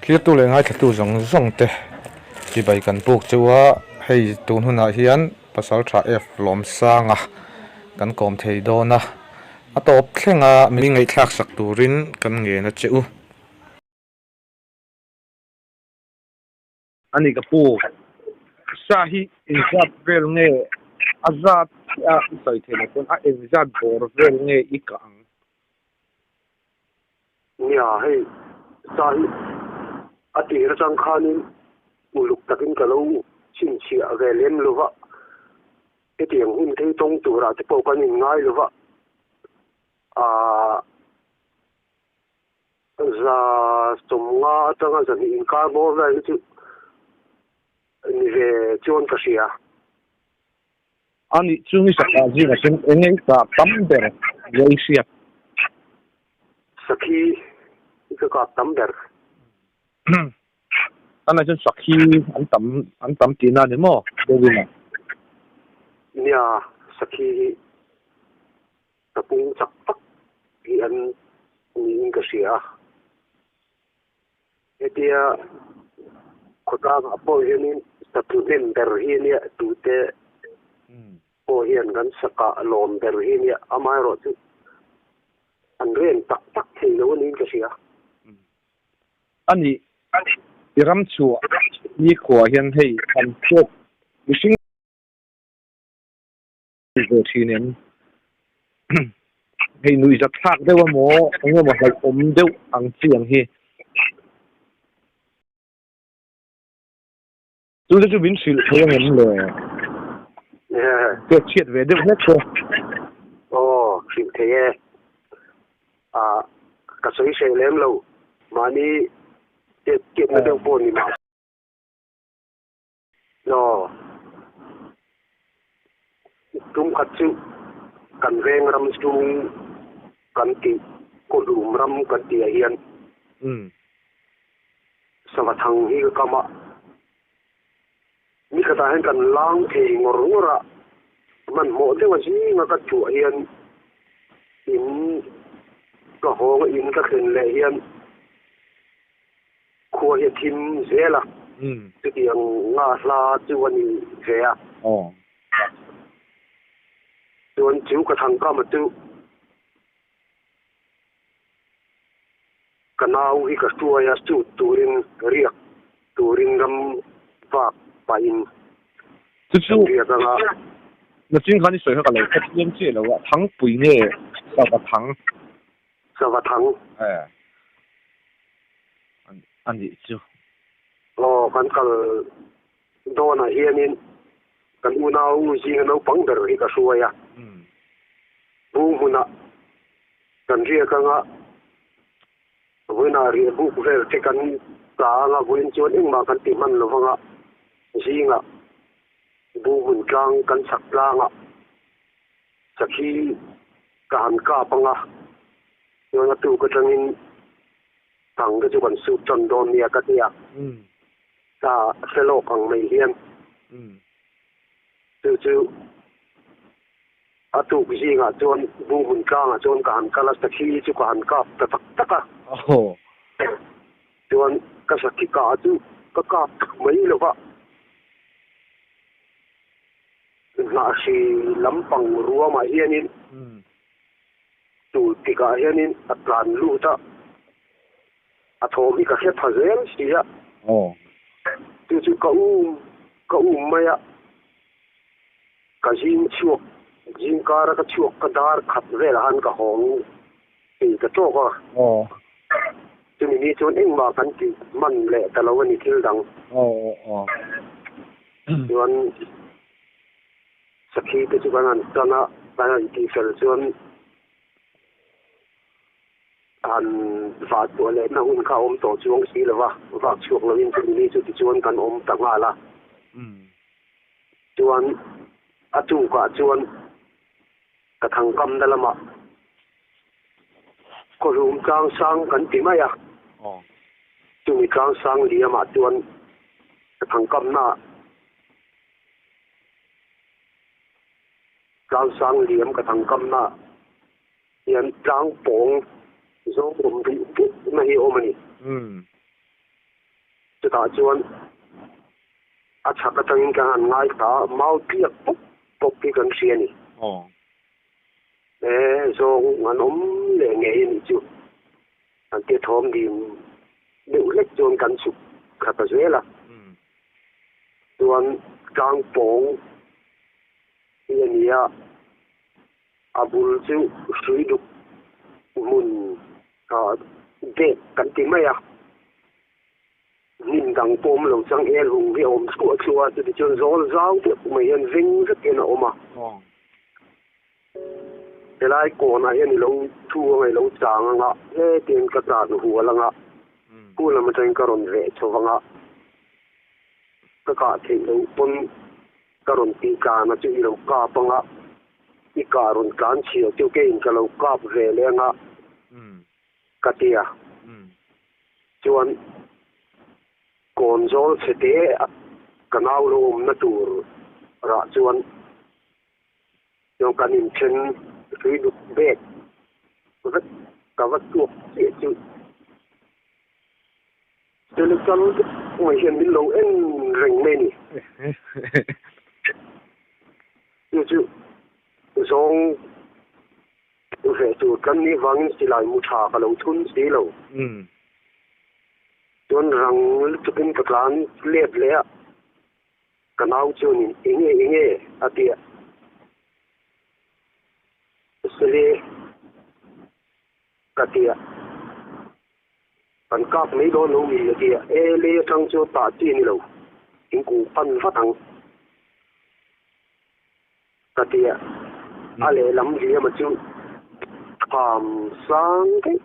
Thlirtu leh ngaithlatu zawng zawng te chibai kan puk chu a, hei tun hunah hian Pasaltha F Lawmsanga kan kawm thei dawn a, a tawp thlenga mi ngaihthlak sak turin kan ngen a che u. A ni ka pu, sa hi engzat vel nge a zat chiah a i sawi theih loh chuan a engzat bawr vel nge i kah ang? Nia, hei sa hi a tir atang khanin uluk takin ka lo chhinchhiah ve lem lo va, hetiang hun thei tawng turah te pawh kan inngai lo va, aah. 50 atanga 200 inkar bawr vel hi chu ni ve chuan ka hria. A nih chu ni sakah zingah chuan eng nge i kah tam ber nge i hriat? Sakhi i ka kap tam ber. Tunah chuan sakhi an tam an tam tihna a ni maw deuhin a? Nia, sakhi hi Ka pung chak tak hi an niin ka hria a, hetia khawtlangah pawh hianin satlu hnem ber hi ania tute pawh hian kan sakah lawm ber hi ania amaherawh chu an ren tak tak thei lo aniin ka hria. A nih, i ram chhuah nikhua hian hei han chhuak mihring ve thin em? Hei nuihzat thlak deuh a maw eng emaw hlauhawm deuh ang chi ang hi. Chu te chu min hrilh thei ang em le? Pek chhiat ve deuh hlek chu. Aw, hrilh thei e. Ah, ka sawi hreh lem lo. Mahni chet chetna deuh pawh ni mah. Aw. Tum khat chu kan veng ram chung kan tih kawhlum ram kan tih ah hian sava thang hi ka kam a, ni khatah hian kan lang thei ngawr ngawr a, hmanhmawh deuh a zinga ka chhuah hian in ka hawng a in ka thlen leh hian Khua hi a thim zel a, chutiang nga hla chu a ni ve a. Chuan chu ka thang kama chu ka nau hi ka hruai a, shoot turin riak turin ram vak pahin Chu kan riak ang a. Nachin khan i sawi kha ka lo hre thiam chiah lo a, Thangpui nge sava thang? Sava thang. A nih chu. Aw, kan kal dawnah hianin kan unau zinga naupang ber hi ka hruai a. Bung hmunah kan riak anga vawiinah riah buk vel te kan tla anga vawiin chuan engmah kan ti hman lo vanga zingah bung hmun tlang kan chhak tlangah sakhi ka han kap anga chuan a tuk atangin thang te chu kan sut tan dawn nia ka ti a, ka hre lawk ang mai hian chu chu a tuk zingah chuan bung hmun tlangah chuan ka han kal a, sakhi chu ka han kap ta tak tak a, chuan ka sakhi kah chu ka kap tak mai lo va. Hnahri lampang ruamah hianin tul tikah hianin a tlan lut a, a thawm hi ka hre pha zel si a. Chu chu ka um ka um mai a, ka zing chhuak zing kara ka chhuak ka dar khat velah khan ka hawng thei ta tawk a. Chumi ni chuan engmah kan tih hman leh ta lo a ni thil dang. Chuan sakhi te chu kan han tan a, kan han tih fel chuan han vah chhuah leh na hun kha a awm tawh chuang si lo va, vak chhuak lovin chumi ni chu tichuan kan awm ta nghal a. Chuan a tukah chuan ka thangkamna lamah Kawhlum tlang sang kan ti mai a, chumi tlang sang liamah chuan ka thangkamna tlang sang liam ka thangkamna hian tlang pawng zawng awm duh duh na hi a awm a ni. Chutah chuan a chhak atangin kan han ngaithla a, mau tliak pawp pawp hi kan hria a ni. E, zawng an awm leh ngei a nih chu. An tia thawm dim deuh hlek chuan kan chhuk thla ta zel a. Chuan tlang pawng hi a ni a, a bul chu hrui duk hmun dek kan ti mai a. Hnim dang pawh awm lo chang el hung hi a awm thluah thluah a, chutichuan zawl zau deuh mai hian veng vek hian a awm a. Helai kawnah hian i lo thu anga i lo chang anga hetiang ka tlan hual anga khu lam atangin ka rawn veh chho anga ka kah theih loh pawn ka rawn tih tlan a chu i lo kap anga i kah rawn tlan chhia chu keiin ka lo kap ve leh anga ka ti a. Chuan kawn zawl chhe te ka nau lo awmna tur rah chuan chuan kan inthen hrui duk bek vek ka va chhuak chiah chu Chemical mai hian min lo en reng mai a ni. Chu chu zawng Ve tur kan nih vangin silai mu tha ka lo thun si lo. Chuan rang lutukin ka tlan let leh a, ka nau chuanin enge enge a ti a. Sele ka ti a, kan kap mai dawn lo mi a ti a, e lei atang chuan tah chi a ni lo, thingkung pan vat ang. Ka ti a, a lehlam hliama chu kham sang daih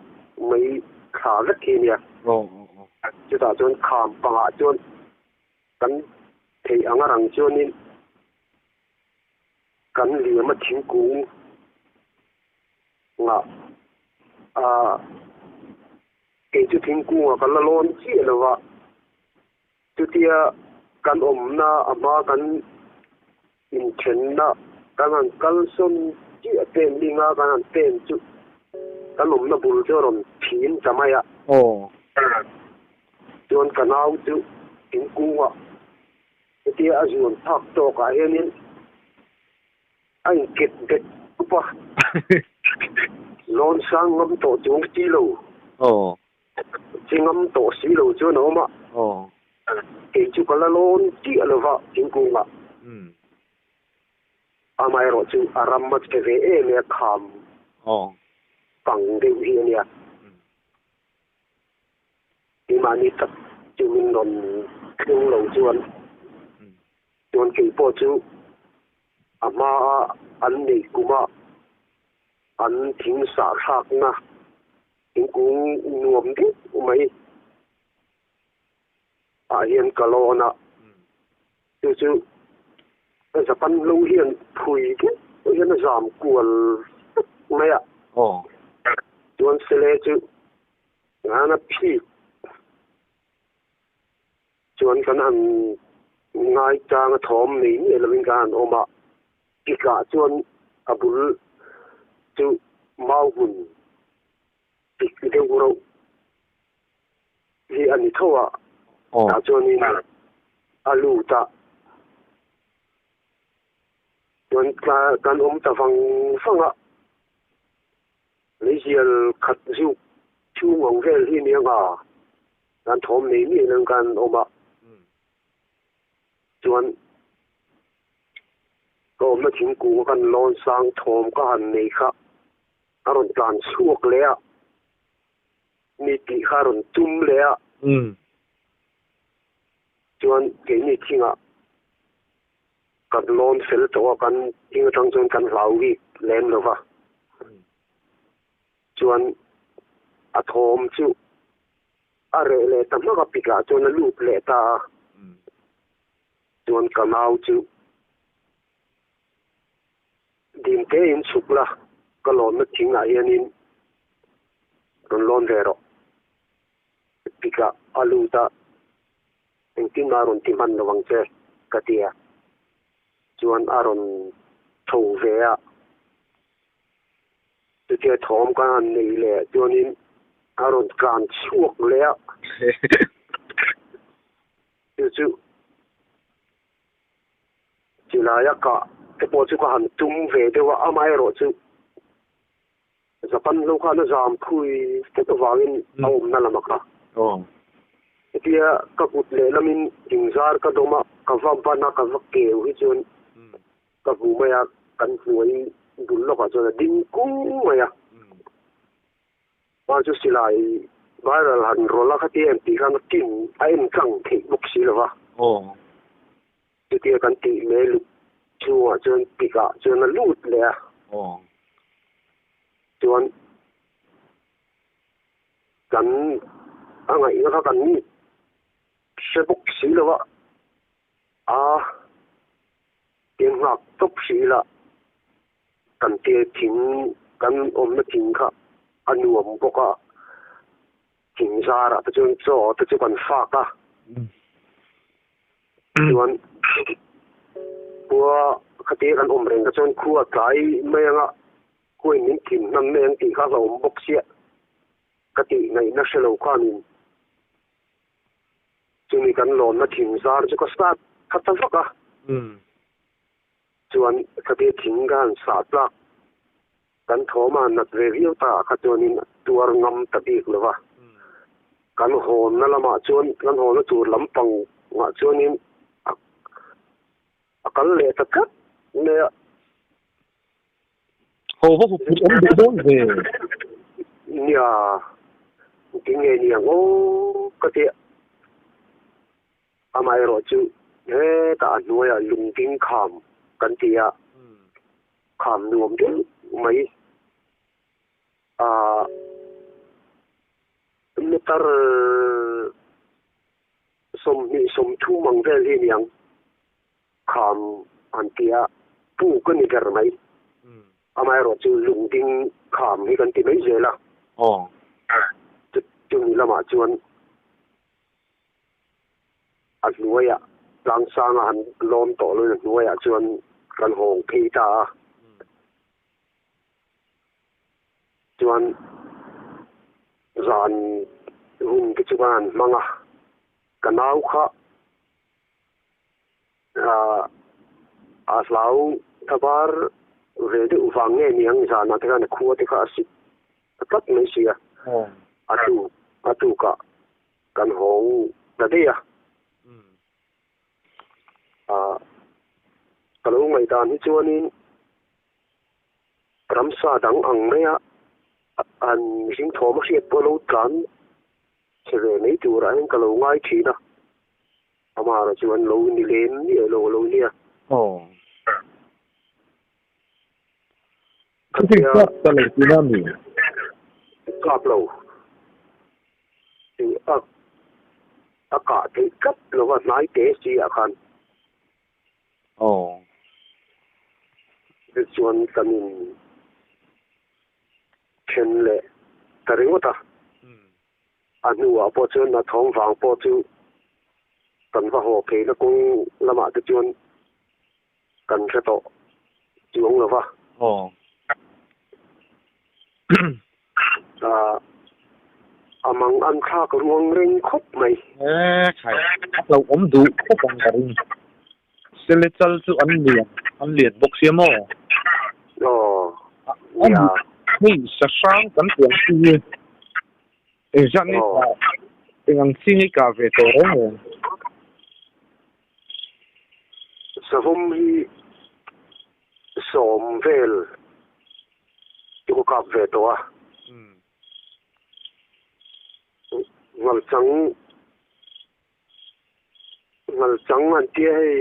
mai thla vek hi a nia. Chutah chuan kham pangah chuan kan theih ang a rang chuanin kan hliama thingkung ngah a, kei chu thingkungah ka la lawn chiah lo va. Chutia kan awmna a hma kan inthenna kan han kalsawn chiah pen linga kan han pen chu kan awmna bul chu a rawn phim ta mai a. Chuan ka nau chu thingkungah hetia a zuan phak tawkah hianin A inket bet up a, lawn sang ngam tawh chuang si lo, chi ngam tawh si lo chuan a awm a, kei chu ka la lawn chiah lo va thingkungah. Amaherawh chu a ram a che ve em e, a kham pang deuh hi a nia. Keimahni tak chu min rawn thleng lo chuan, chuan kei pawh chu a hmaa an neih kuma an thing sah thlakna thingkung nuam deuh mai ah hian ka lawn a, chu chu Japan lo hian phui deuh hian a zam kual vek mai a, chuan sele chu Ngana phik chuan kan han ngaichang a thawm nei miah lovin kan han awm a, pikah chuan a bul chu mau hmun pik deuh reuh hi a ni tho a, tah chuanin a lut a, chuan kan awm ta vang vang a. Meizial khat zuk chhung ang vel hi nia nga kan thawm nei miah lo in kan awm a, chuan ka awmna thingkung a kan lawn sang thawm ka han nei kha a rawn tlan chhuak leh a, mi tih kha a rawn tum leh a, chuan keini thingah Kan lawn fel tawh a, kan ding atang chuan kan hlau bik lem lo va. Chuan a thawm chu a reh leh ta hmak a, pikah chuan a lut leh ta a. Chuan ka nau chu dim tein chhuk la, ka lawnna thingah hianin rawn lawn ve rawh. Pikah a lut a. Engtin mah a rawn ti hman lo ang che, ka ti a. Chuan a rawn tho ve a. Chutia thawm ka han nei leh chuanin a rawn tlan chhuak leh a. Chu chu Chilaia kah te pawh chu ka han tum ve deuh a, amaherawh chu Japan lo khan a zam phui tlat avangin a awmna lam a kha. Hetia ka kut lehlamin thingzar ka dawm a, ka va ban a, ka va keu hi chuan ka hmu mai a, kan hnuai bul lawkah chuan a ding kung mai a. Hma chu silai viral han rawlh a khati em tih khan a kin a en tlang theih bawk si lo va. Chutia kan tih mai lut chhungah chuan tikah chuan a lut leh a. Chuan kan a ngaihna kha kan hre bawk si lo va, a Tiang nghak tawp hrih ila kan te thing kan awmna thing kha a nuam bawk a, thing zarah te chuan chaw te chu kan fak a, chuan khua khatia kan awm reng kha chuan khua tlai mai anga khuain min thim hnan mai ang tih kha a hlauhawm bawk sia ka tih ngaihna hre lo khanin Chumi kan lawnna thing zar chu ka sat kha ta vak a, chuan khatia thing ka han sah tlak kan thawm a han nat ve viau ta ah kha chuanin a tuar ngam ta bik lo va. Kan hawnna lamah chuan kan hawnna tur lampang ah chuanin a a kal leh ta tlat mai a. Ho va huphurh awm duh dawn ve. Nia, tinge niang aw ka ti a. Amaherawh chu hetah a hnuaiah lungding kham kan ti a, kham nuam deuh mai ah meter 20 30 ang vel hi niang. Kham an ti a, puk a ni ber mai. Amaherawh chu lungding kham hi kan ti mai zel a. Chumi lamah chuan a hnuaiah tlangsanga han lawm tawh loin a hnuaiah chuan kan hawng phei ta a. Chuan zan hun te chu kan han hmang a, ka nau kha A hlau ta bar ve deuh vang nge niang zanah te khan a khua te kha a sik ta tlat mai si a, a tuk a tukah kan hawng ta daih a. Ka lo ngaihdan hi chuanin ramsa dang ang maia an mihring thawm a hriat pawh lo tlan chhe ve mai turah hian ka lo ngai thin a. Amah chu an lo ni lem miah lo a lo nia. Aw. Chuti kap ta lo tihna a mi? Kap lo. Tih a a kah theih tlat lo va hnai te si ah khan. Aw. Tichuan kan in then leh ta ringawt a. A hnuah pawh chuan a thawm vang pawh chu kan va haw pheina kawng lamah te chuan kan hre tawh chuang lo va. A mang an thlak ruang reng khawp mai. E khai, a hlauh awm duh khawp ang ka ring. Sele chal chu an lian, an lian bawk sia maw? Aw, nia. Hei sahrang kan piang chi hi engzat nge kah, eng ang chi nge kah ve tawh reng reng? Savawm hi sawm vel chu ka kap ve tawh a. Nghalchang. Nghalchang an tia hei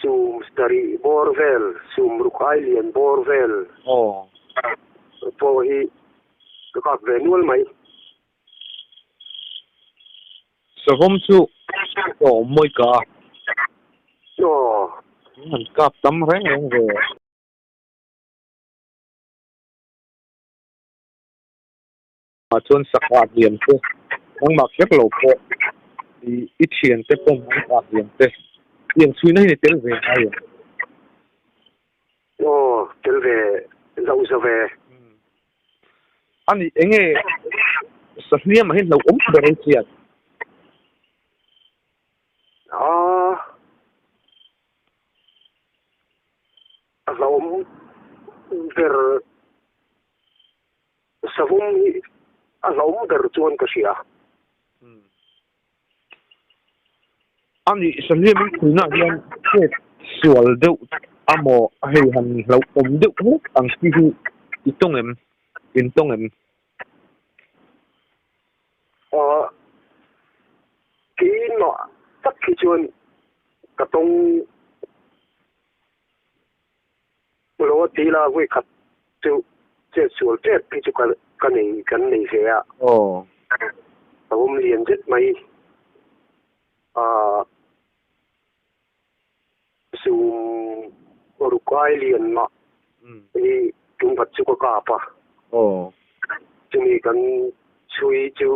sum sarih bawr vel, sum ruk ai lian bawr vel pawh hi ka kap ve nual mai. Savawm chu ka awm mawi ka a. An kap tam reng reng ve. Ah chuan saka hliam te nangmah kher lo pawh i thian te pawn an kah hliam te tiang chhuina hi ni tel ve ngai em? Aw tel ve zauh zauh ve. Ani enge sa hliamah hian hlauhawm ber ang chian? Aa. hlauhawm ber savawm hi a hlauhawm ber chuan ka hria. A nih sahliam in khuinah hian chet sual deuh amaw a hei han hlauhawm deuh hlek ang chi hi i tawng em? In tawng em? Aw keimah tak hi chuan ka tawng lo a ti la vawi khat chu chet sual tep hi chu ka nei kan nei ve a. Aw. Ka awm lian zet mai ah Sum rukai lian mah hi tum khat chu ka kap a. Aw. Chumi kan chhui chu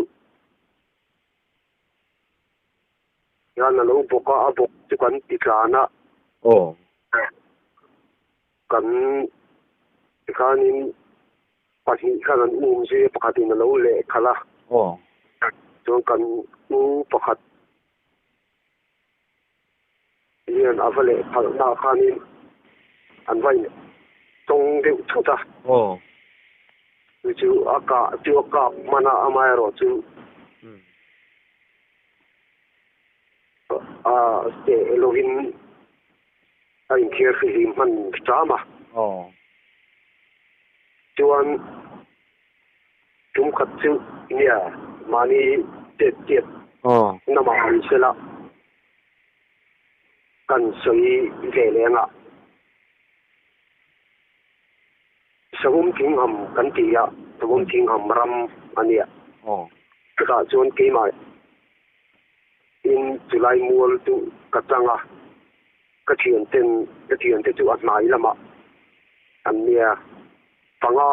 hian a lo bawk a, a bawk chu kan ti tlan a. Aw. Kan tikhanin pahnih khan an um zui a, pakhatin a lo lehkhalh a. Aw. Chuan kan u pakhat hian a va leh phalhna khanin an va in tawng deuh thut a. Aw. Chu chu a kah chu a kap hman a, amaherawh chu a teh lovin a inthiar fihlim hman hram a. Aw. Chuan tum khat chu nia mahni chet chet namah an sela kan sawi ve leng a. Savawm thingham kan ti a, savawm thingham ram a nia. Chutah chuan keimah in chulai mual chu ka chang a, ka thianten ka thiante chu a hnai lamah an nia. Panga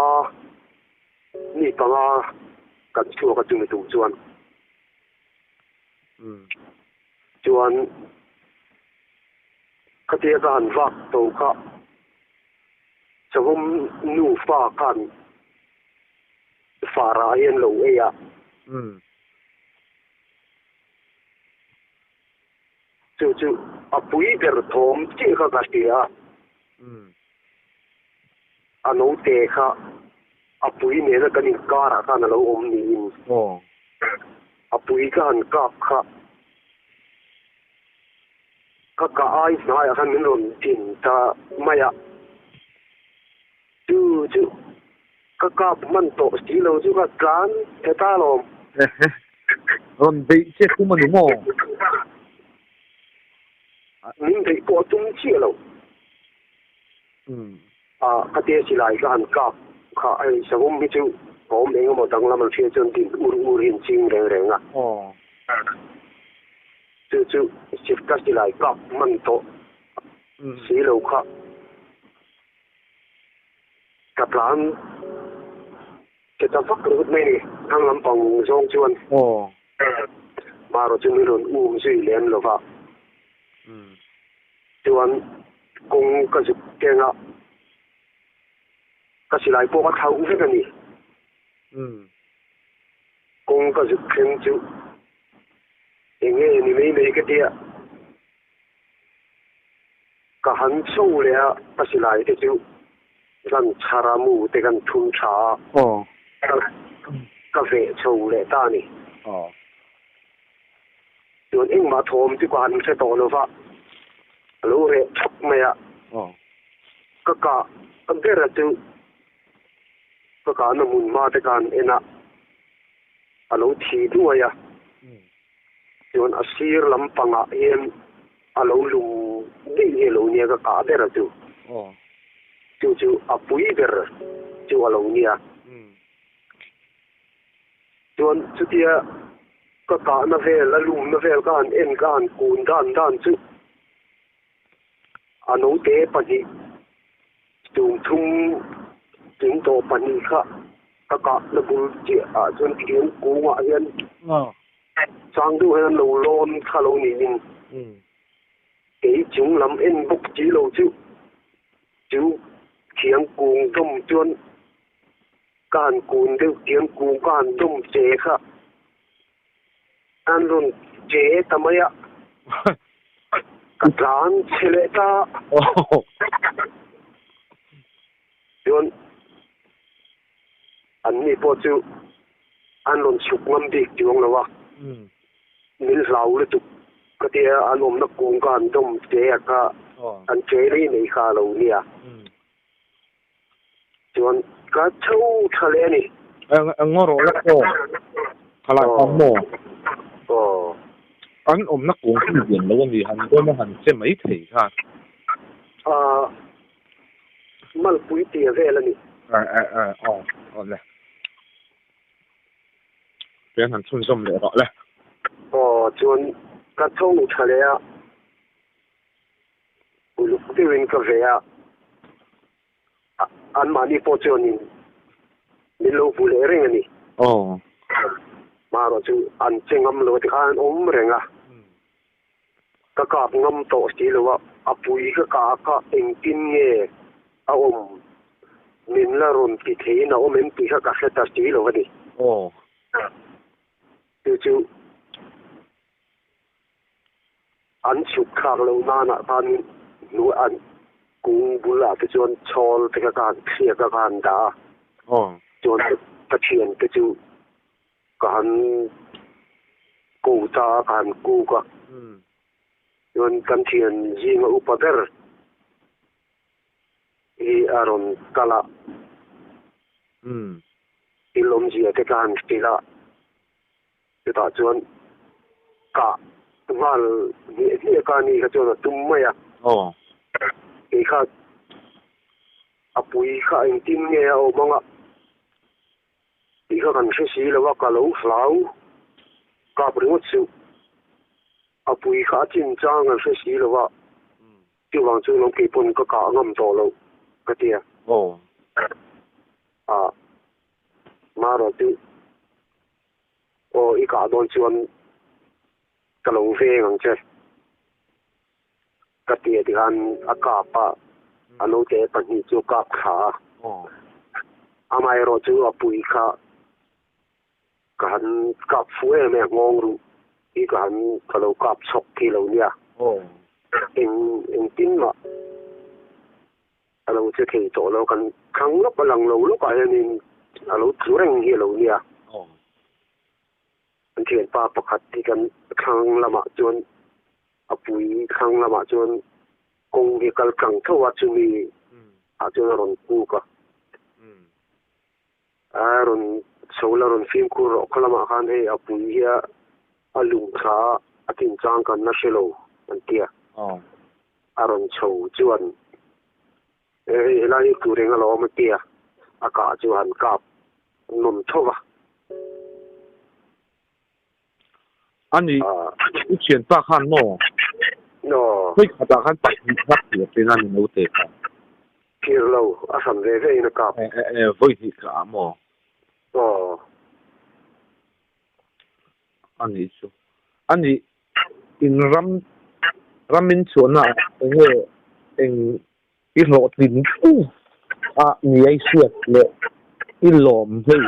mi panga kan chhuak a chumi tum chuan. Chuan khatia ka han vak to kha savawm nufa khan farah hian lo ei a. Chu chu a pui ber thawm chiah kha ka hria a. A note kha a pui nena kan inkarah khan a lo awm niin a pui ka han kap kha ka kah ai hnaiah khan min rawn din ta mai a. Chu chu ka kap hman tawh si lo chu ka tlan heta alawm. Rawn beih che tum a ni maw? Min beih pawh a tum chiah lo. A ka te silai ka han kap kha hei savawm hi chu a awm eng emaw danglam an hria chuan din ur ur hi an ching reng reng a. Chu chu ka silai kap hman tawh si lo kha ka tlan che ta vak ringawt mai a ni thang lampang zawng chuan. Marawh chu min rawn um zui lem lo va. Chuan kawng ka zuk keng a, ka silai pawh ka thlauh vek a ni. Kawng ka zuk thleng chu eng nge ni mai mai ka tia, ka han chho leh a, ka silai te chu kan chhar a, mu te kan thun tha a, ka veh chho leh ta a ni. Chuan engmah thawm chu ka han hre tawh lo va, a lo reh thap mai a. Ka kah bera chu ka kahna hmun hma te khan en a, a lo thi duai a. Chuan a sir lampangah hian a lo lum daih hi a lo nia ka kah bera chu. Chu chu a pui ber chu a lo nia. Chuan chutia ka kahna vel, a lumna vel ka han en, ka han kun dan dan chu a note pahnih tum thum tling tawh pahnih kha ka kahna bul chiah ah chuan thiang kungah hian chang deuh hian an lo lawn kha lo niin kei chung lam en bawk chi lo chu chu thiang kung dawm chuan Ka han kun deuh tiang kung ka han dawm che kha an rawn che ta mai a, ka tlan chhe leh ta. Chuan anni pawh chu an rawn chhuk ngam bik chuang lo a, min hlau lutuk ka tia an awmna kung ka han dawm che a kha an che mai mai kha a lo nia. Chuan ka chho tha leh a ni. Eng ngaw rawh lawk aw, khalai khan maw? Aw. An awmna kung hi lian lo a ni, han dawm a han che mai thei khan. Aaa. Malpui tia vel a ni. Aw aw aw aw le. Pian han chhunzawm leh rawh le. Aw chuan ka tho tha leh a, uluk deuhin ka ve a, anmahni pawh chuanin min lo hmu leh reng a ni. Aw. Marawh chu an che ngam lo tikhan an awm reng a. Ka kap ngam tawh si lo a, a pui ka kah kha engtin nge a awm min la rawn ti theiin a awm em tih kha ka hre ta si lo a ni. Aw. Chu chu an chhuk thlak loh nanah khan hnuai an kung bulah te chuan chhawl te kha ka han thliak a ka han dah a. Aw. Chuan ka thiante chu Ka han ko ta a, ka han kuk a. Chuan kan thian zinga upa ber hi a rawn kal a. Thil awmzia te ka han hrilh a. Chutah chuan kah nghal hniah hniah ka ni kha chuan a tum mai a. Kei kha a pui kha engtin nge a awm ang a. Tih kha kan hre si lo a, ka lo hlau kap ringawt suh. A pui kha a chin chang kan hre si lo a, chuvang chu lo kei pawn ka kah ngam tawh loh ka ti a. Ah, marawh chu aw i kah dawn chuan ka lo veng ang che ka ti a tikhan a kap a, a naute pahnih chu a kap thla a. Amaherawh chu a pui kha ka han kap fuh em em a, nghawng ruh hi ka han ka lo kap chhawk khi lo nia. Eng engtin mah a lo che thei tawh lo, kan thlang lawk a lang lo lawkah hianin a lo tlu reng hi a lo nia. An thianpa pakhat hi kan thlang lamah chuan a pui thlang lamah chuan kawng hi kal tlang tho a, chumi ah chuan a rawn kuk a. A rawn chho la rawn fimkhur rawh khaw lamah khan hei a pui hi a lung thla a, a tinchang kan la hre lo an ti a. A rawn chho chuan hei helai hi tur eng alawm a ti a, a kah chu han kap nawn tho va. A ni, i thianpa khan maw? Aw. Khawi khatah khan pahnih kha phir thin a ni naute kha. Phir lo, a hran ve ve in a kap. E, e, e, vawi hnih kha ah maw? Aw. A ni chu. A ni, in ram, ram in chhuahna ah enge eng I hlawhtlin chu a niai hriat leh i lawm hei.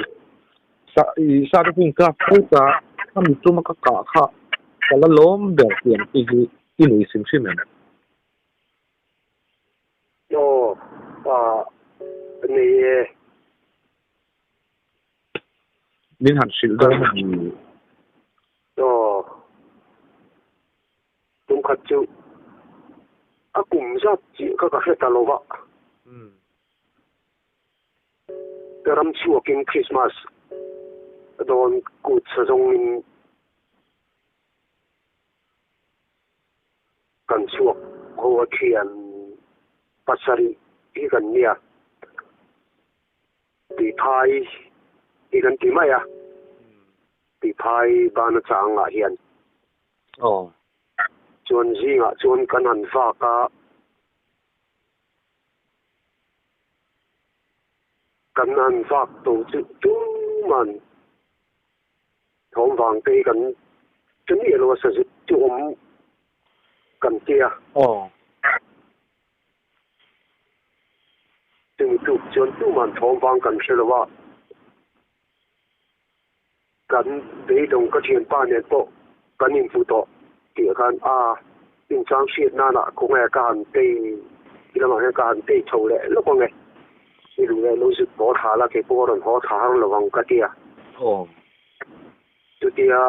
Sa i sa te chu ka fo ta, ka mituma ka kah kha ka la lawm ber tiang te hi i nei hrim hrim em? Aw, ah, nei e. Min han hrilh dawn a ni. Aw. Tumkhat chu a kum zat chiah kha ka hre ta lo va. Ka ram chhuakin Krismas dawn kut sa zawngin kan chhuak ho a thian pasarih hi kan nia. Tihphai hi kan ti mai a, tihphai bana changah hian. Aw. Chuan zingah chuan kan han vak a, kan han vak to chu tuman thawm vang te hi kan che miah lo a, sazuk chu awm kan tia. Aw. Chumi tuk chuan tuman thawm vang kan hre lo a. Kan beidawng ka thianpa nen pawh kan inhmu tawh tih khan a inchang hriat nana khawnge ka han tei ti lamah hian ka han tei chho leh lawk ang e. I duh leh lo zut haw thla la, kei pawh a rawn haw thla har lo ang ka ti a. Chutia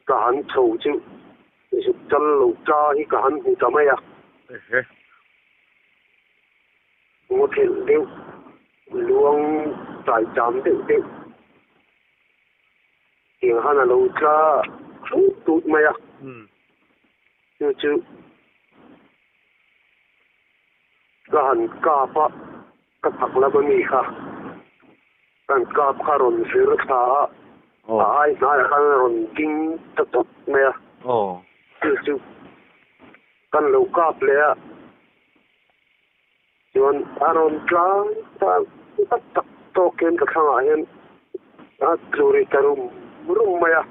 ka han chho chu zuk chal lo tla hi ka han hmu ta mai a. Ngaw thelh deuh, luang tlai cham deuh deuh tiang han a lo tla tut tut mai a. Chu chu Ka han kap a, ka chak lam a mi kha. Ka han kap kha a rawn vir thla a, a ai hnaiah khan a rawn ding ta tawp mai a. Chu chu kan lo kap leh a, chuan a rawn tlang ta tak tak tawk hian ka thlangah hian a tlu ri ta rum rum mai a.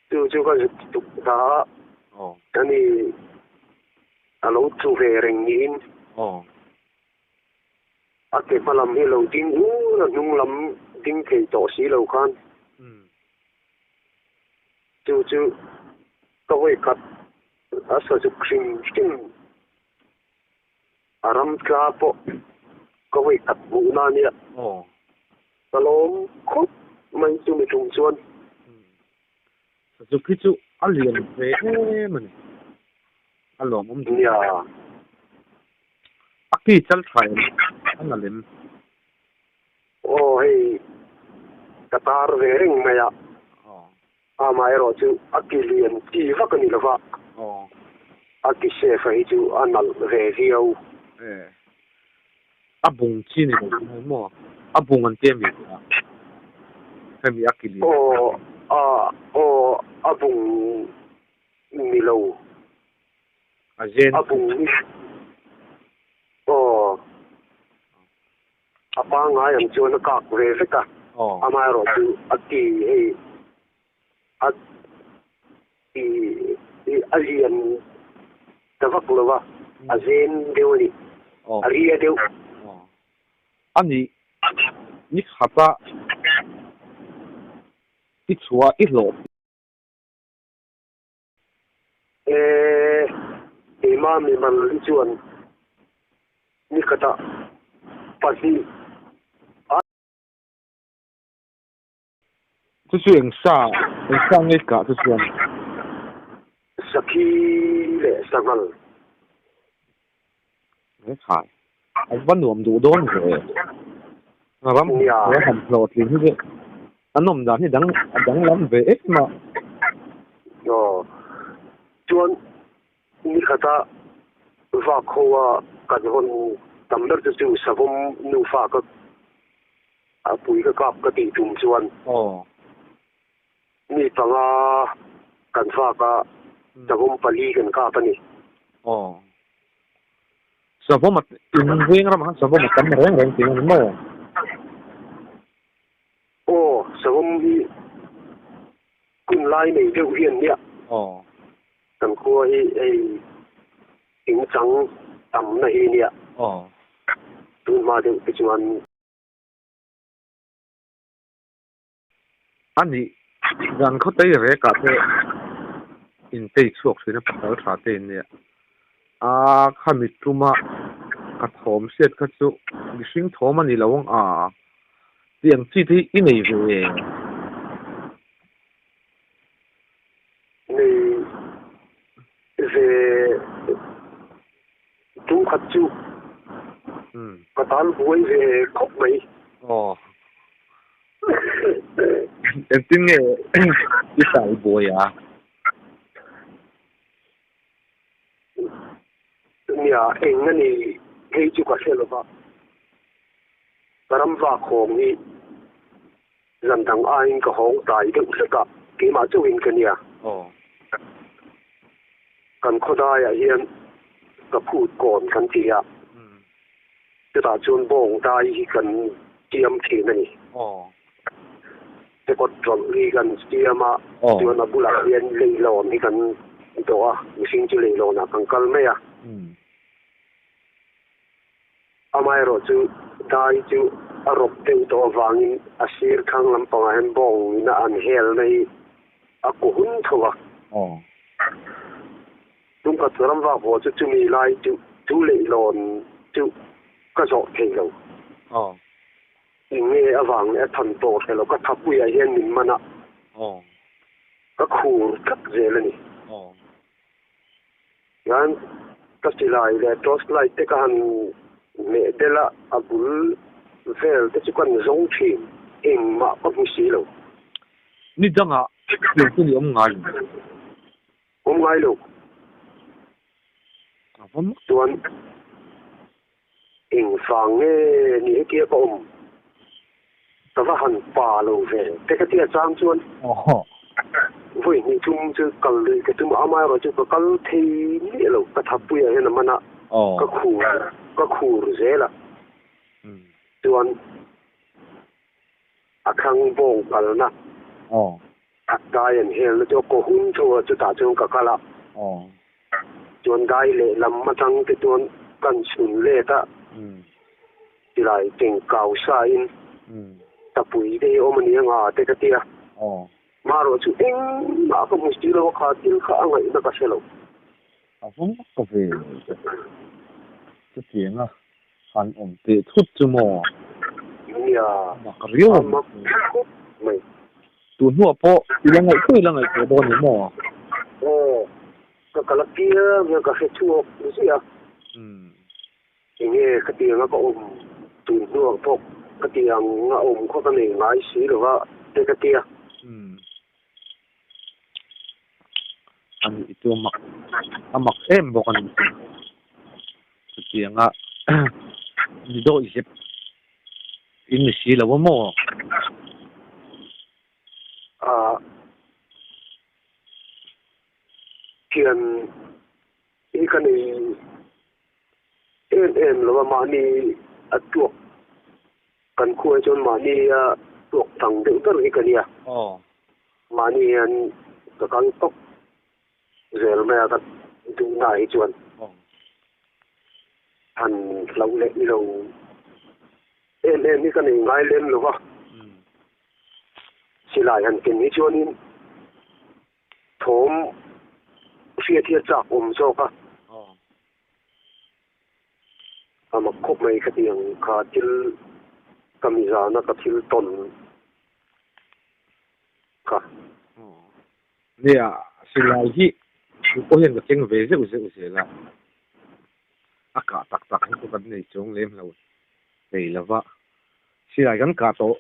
Chu chu ka zuk tuk ta a, ani. A lo chu ve reng niin a ke hma lam hi a lo ding ur a, hnung lam ding thei tawh si lo khan chu chu ka vawi khat a sa zuk hrim hrim a ram tla pawh ka vawi khat hmuhna a nia. Ka lawm khawp mai chu mi tum chuan. Sazuk hi chu a lian ve em a ni. A lawmawm duh. Nia. A ki chal tha em? A na lem. Aw hei ka tar ve reng mai a. Amaherawh chu a ki lian chi vak a ni lova. A ki safe a hi chu a nalh ve viau. A bung chi ni lo chu maw? A bung an ti a mi tih a? Hemi a kili. Aw a aw a bung ni lo. A zen. A bung ni aw a pangngai ang chuan a kak ve vek a. Amaherawh chu a ki hei a ki a lian ta vak lo va, a zen deuh a ni, a ria deuh. A nih, ni khata i chhuah i hlawh. E, keimah mimal hi chuan ni khatah pahnih a. Chu chu eng sa, eng sa nge kah chu chuan? Sakhi leh sanghal. He khai, a va nuam duh dawn ve. Ram he han hlawhtling hi chu a nawm dan hi dang a danglam ve em a. Aw, chuan nikhata vak ho a kan hawn tam ber chu chu savawm nufa ka A pui ka kap ka tih tum chuan mi panga kan vak a, savawm pali kan kap a ni. Aw. Savawm a in veng ramah khan savawm a tam reng reng tih a ni maw? Aw, savawm hi hun lai nei deuh hi an nia. Aw. Kan khua hi hei thingchang tamna hi nia. Aw. Tun hma deuh te chuan. A nih, zan khaw tei rek ah te in tei chhuak thin a pasal tha te in nia. A kha mit tuma ka thawm hriat kha chu mihring thawm a ni lo ang a, tih ang chi te hi i nei ve. Nei ve Tum khat chu ka tan buai ve khawp mai. Aw. Engtin nge i tal buai a? Nia, eng a ni phei chu ka hre lova. Ka ram vak hawng hi zan dang aiin ka hawng tlai deuh hlek a, keimah chauhin ka nia. Kan khawdaiah hian ka phut kawn kan ti a, chutah chuan bawng dai hi kan siam thin a ni. Chekawt rawlh hi kan siam a, chuan a bulah hian leilawn hi kan dawh a, mihring chu leilawnah kan kal mai a. Amaherawhchu dai chu a rawp deuh tawh avangin a sir thlang lampangah hian bawng ina an helna hi a ku hun tho a. Tumkhat ram vak haw chu chumi lai chu chu leihlawn chu. Ka zawh thei lo. Eng nge avang leh a than tawh hre lo, ka thapuiah hian min man a, ka khur tlat zel a ni. Tichuan ka silai leh torch light te ka han hmeh bel a, a bul vel te chu ka ni zawng thin, engmah ka hmu si lo. Ni dangah thil chu ni awm ngai lo. Awm ngai lo. Chuan eng vang nge ni hetia ka awm? Ka va han pa lo ve te ka tia chang chuan vawi hnih thum chu kal lui ka tum a, amaherawh chu ka kal thei miah lo, ka thapuiah hian a man a, ka khur ka khur zel a, chuan a thlang bawng kalna dai an helna chu a kaw hun tho a, chutah chuan ka kal a, chuan dai lehlam atang te chuan kan chhun let a, tilai keng kau sa in tapui te hi awm a ni anga te ka ti a, marawh chu engmah ka hmu si lo a, kha thil kha a ngaihna ka hre lo. A vawng ka ve chutiang a han awm teh thut chu maw? Nia, mak riau a mak khawp mai. Tun hnuah pawh i la ngaihtuah i la ngaihtuah dawn ni maw? Aw, ka kal apiang hian ka hre chhuak ziah a. Enge khatianga ka awm tun hnuah pawh khatiang a awm khaw ka nei ngai si lo va te ka tia. A nih chu a mak a mak em bawk a nih chu. Chutianga ni dawih zep in ni si lo a maw? Ah thian hi ka nei em em lo a, mahni a tuak kan khuai chuan mahni a tuak tang deuh ber hi ka nia. Mahni hian ka kal tawp zel mai a ka duhna hi chuan han hlauh leh ilo em em hi ka nei ngai lem lo va, silai han ken hi chuanin Thawm hriat hi a chak awm zawk a. A mak khawp mai ka ti ang kha thil ka mizana ka thil tawn kha. Nia, silai hi tu pawh hian ka keng ve zeuh zeuh zel a, a kah tak tak hi chu kan nei chuang lem lo thei lo va. Silai kan kah tawh,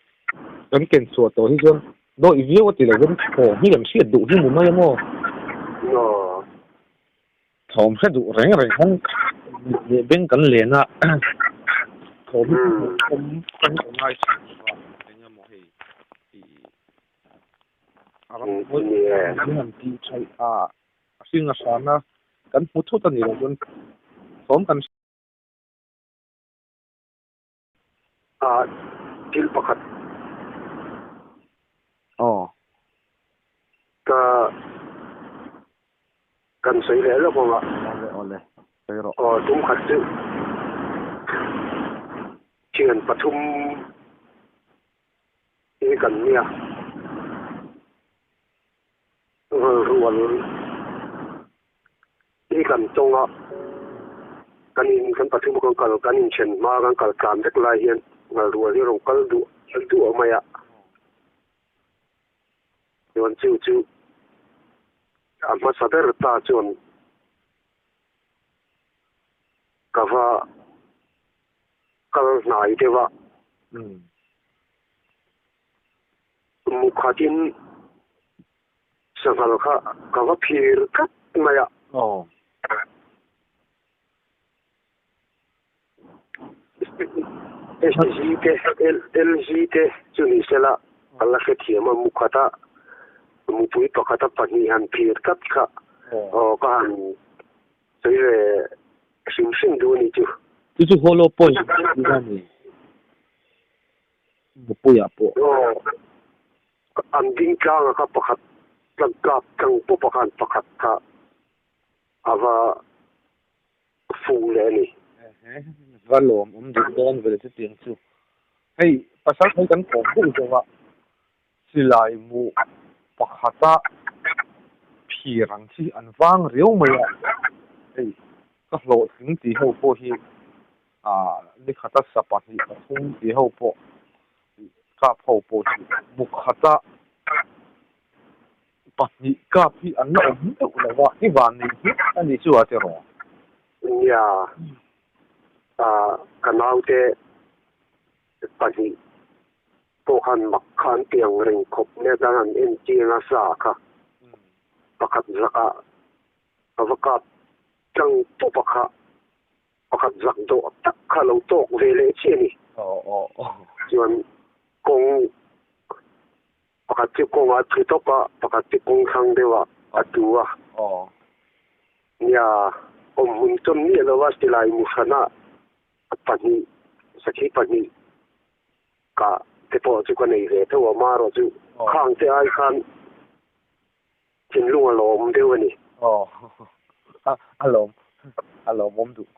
kan ken chhuah tawh hi chuan dawih viau a ti lo vin thawm hi kan hriat duh hi ni mai a maw? Thawm hre duh reng reng khan mit leh beng kan len a, thawm hi awm kan awm ngai thin lo va, eng emaw hei tih a ram hnuai han tih thaih a, a hring a hran a, kan hmu thut a ni lo chuan thawm kan Ah thil pakhat. Aw. Ka kan sawi leh lawk ang a. Awle awle sawi rawh. Aw tum khat chu thian pathum hi kan nia. Rual hi kan tawng a, kan in kan pathum kan kal kan inthen hma kan kal tlan vek lai hian ngalrual hi a rawn kal duh duah mai a, chuan chu chu a hmasa ber ta chuan ka va kal hnai deuh a. Mukhatin sanghal kha ka va phir tlat mai a. SG te, LG te chu ni sela ka la hrethiam a, mukhata mupui pakhata pahnih han phir tlat kha aw ka han sawi ve hrim hrim duh a ni chu. Chu chu hollow point tih a ni. Mupuia pawh. Aw, an ding tlang a kha pakhat tlang kap tlang pawp a khan pakhat kha a va fu leh a ni. Ehe, va lawm awm duh dawn ve chutiang chu. Hei, pasal thei kan kawm deuh deuh a, silai mu pakhata phir ang chi an vang riau mai a, hei ka hlawhtling tih ho pawh hi. Ni khata sa pahnih pathum tih ho pawh kap ho pawh hi bu khata pahnih kap hi an la awm deuh lo a, i van nei hmiah a nih chu a ti rawh. Nia, ka naute pahnih pawh khan mak kha an ti ang reng khawp nia chuan an en chiang a sa kha pakhat zakah a va kap tlang tawp a kha. Pakhat zak dawh tak kha lo tawk ve leh chiah a ni. Chuan kawng pakhat chu kawngah a thu tawp a, pakhat chu kawng thlang deuhah a tu a. Nia, awmhmun chawn miah lova silai mu hranah pahnih, sakhi pahnih kah te pawh chu ka nei ve tho a, marawh chu khang te ai khan Thinlung a lawm deuh a ni. Aw, a lawm, a lawmawm duh.